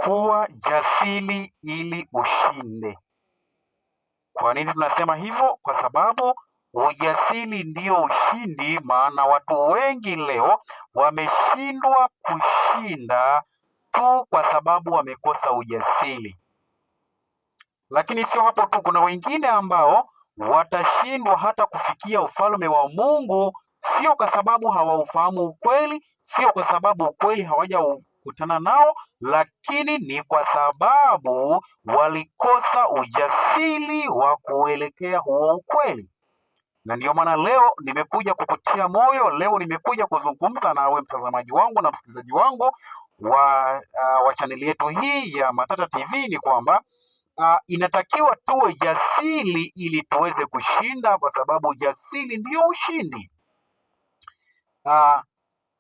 Kuwa jasiri ili ushinde. Kwa nini tunasema hivyo? Kwa sababu ujasiri ndio ushindi, maana watu wengi leo wameshindwa kushinda tu kwa sababu wamekosa ujasiri. Lakini sio hapo tu, kuna wengine ambao watashindwa hata kufikia ufalme wa Mungu, sio kwa sababu hawaufahamu ukweli, sio kwa sababu ukweli hawajaukutana nao, lakini ni kwa sababu walikosa ujasiri wa kuelekea huo ukweli. Na ndiyo maana leo nimekuja kukutia moyo, leo nimekuja kuzungumza nawe mtazamaji wangu na msikilizaji wangu wa chaneli yetu hii ya Matata TV, ni kwamba inatakiwa tuwe jasiri ili tuweze kushinda, kwa sababu jasiri ndiyo ushindi.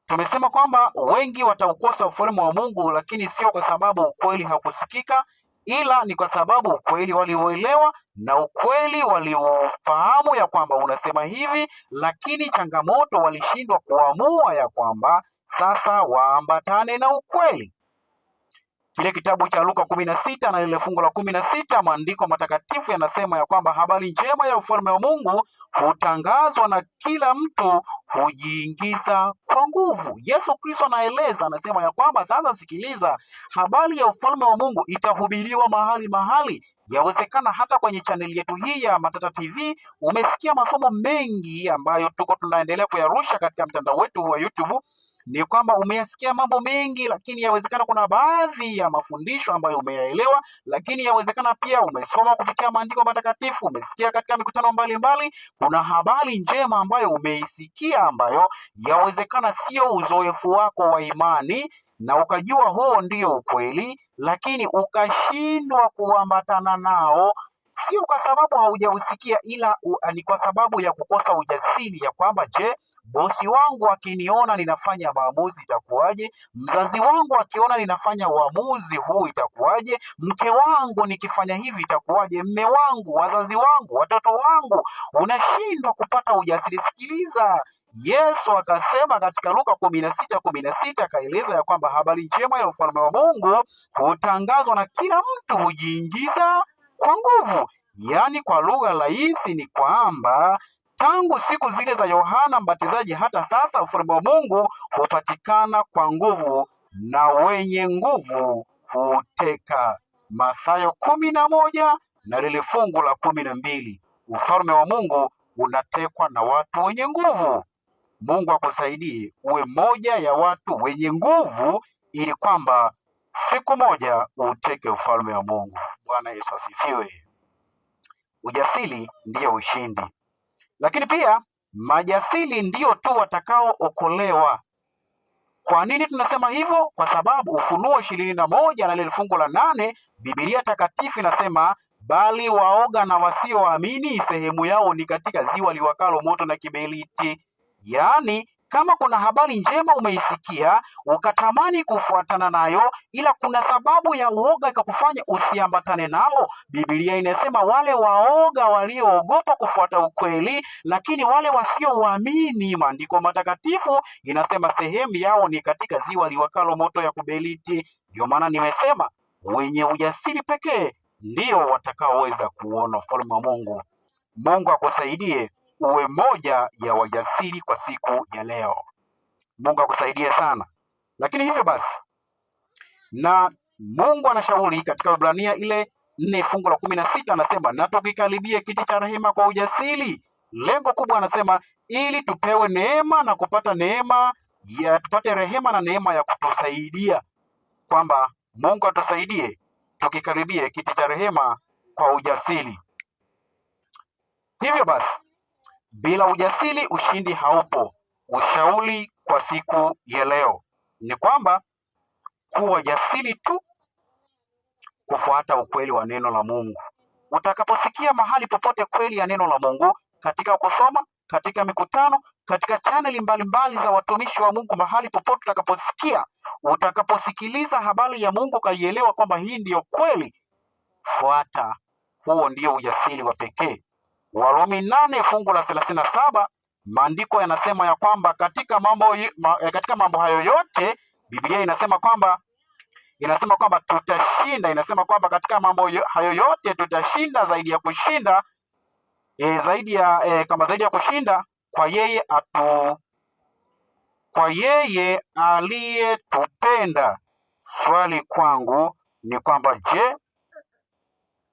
Tumesema kwamba wengi wataukosa ufalme wa Mungu, lakini sio kwa sababu ukweli hakusikika, ila ni kwa sababu ukweli waliuelewa na ukweli waliufahamu ya kwamba unasema hivi, lakini changamoto walishindwa kuamua ya kwamba sasa waambatane na ukweli. Kile kitabu cha Luka 16 na lile fungu la 16, maandiko matakatifu yanasema ya kwamba habari njema ya ufalme wa Mungu hutangazwa na kila mtu hujiingiza kwa nguvu. Yesu Kristo anaeleza, anasema ya kwamba sasa sikiliza, habari ya ufalme wa Mungu itahubiriwa mahali mahali. Yawezekana hata kwenye chaneli yetu hii ya Matata TV umesikia masomo mengi ambayo tuko tunaendelea kuyarusha katika mtandao wetu wa YouTube. Ni kwamba umeyasikia mambo mengi, lakini yawezekana kuna baadhi ya mafundisho ambayo umeyaelewa, lakini yawezekana pia umesoma kupitia maandiko matakatifu, umesikia katika mikutano mbalimbali. Kuna habari njema ambayo umeisikia ambayo yawezekana sio uzoefu wako wa imani na ukajua huo ndio ukweli, lakini ukashindwa kuambatana nao, sio kwa sababu haujausikia, ila ni kwa sababu ya kukosa ujasiri ya kwamba je, bosi wangu akiniona ninafanya maamuzi itakuwaje? Mzazi wangu akiona ninafanya uamuzi huu itakuwaje? Mke wangu nikifanya hivi itakuwaje? Mme wangu, wazazi wangu, watoto wangu. Unashindwa kupata ujasiri. Sikiliza, Yesu akasema katika Luka 16:16, akaeleza ya kwamba habari njema ya ufalme wa Mungu hutangazwa na kila mtu hujiingiza kwa nguvu. Yaani, kwa lugha rahisi ni kwamba tangu siku zile za Yohana Mbatizaji hata sasa ufalme wa Mungu hupatikana kwa nguvu na wenye nguvu huuteka. Mathayo 11 na lile fungu la 12. Ufalme wa Mungu unatekwa na watu wenye nguvu. Mungu akusaidie uwe moja ya watu wenye nguvu, ili kwamba siku moja uteke ufalme wa Mungu. Bwana Yesu asifiwe. Ujasiri ndiyo ushindi, lakini pia majasiri ndiyo tu watakaookolewa. Kwa nini tunasema hivyo? Kwa sababu Ufunuo 21 na lile fungu la 8, Biblia takatifu inasema bali waoga na wasioamini sehemu yao ni katika ziwa liwakalo moto na kiberiti. Yaani, kama kuna habari njema umeisikia ukatamani kufuatana nayo, ila kuna sababu ya uoga ikakufanya usiambatane nao, Biblia inasema wale waoga walioogopa kufuata ukweli, lakini wale wasioamini, maandiko matakatifu inasema sehemu yao ni katika ziwa liwakalo moto ya kuberiti. Ndio maana nimesema wenye ujasiri pekee ndio watakaoweza kuona ufalme wa Mungu. Mungu akusaidie uwe moja ya wajasiri kwa siku ya leo. Mungu akusaidie sana. Lakini hivyo basi, na Mungu anashauri katika Waebrania ile 4 fungu la 16, anasema na tukikaribie kiti cha rehema kwa ujasiri. Lengo kubwa anasema ili tupewe neema na kupata neema ya tupate rehema na neema ya kutusaidia, kwamba Mungu atusaidie tukikaribie kiti cha rehema kwa ujasiri. Hivyo basi, bila ujasiri ushindi haupo. Ushauri kwa siku ya leo ni kwamba kuwa jasiri tu kufuata ukweli wa neno la Mungu. Utakaposikia mahali popote kweli ya neno la Mungu, katika kusoma, katika mikutano, katika chaneli mbalimbali za watumishi wa Mungu, mahali popote utakaposikia, utakaposikiliza habari ya Mungu ukaielewa kwamba hii ndiyo kweli, fuata. Huo ndio ujasiri wa pekee. Warumi 8 fungu la 37, maandiko yanasema ya kwamba katika mambo hayo yote Biblia inasema kwamba Inasema kwamba tutashinda, inasema kwamba katika mambo hayo yote tutashinda zaidi ya kushinda, zaidi ya kama zaidi ya kushinda kwa yeye atu kwa yeye aliyetupenda. Swali kwangu ni kwamba je,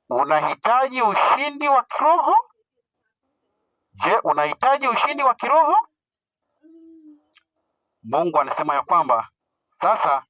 unahitaji ushindi wa kiroho? Je, unahitaji ushindi wa kiroho? Mungu anasema ya kwamba sasa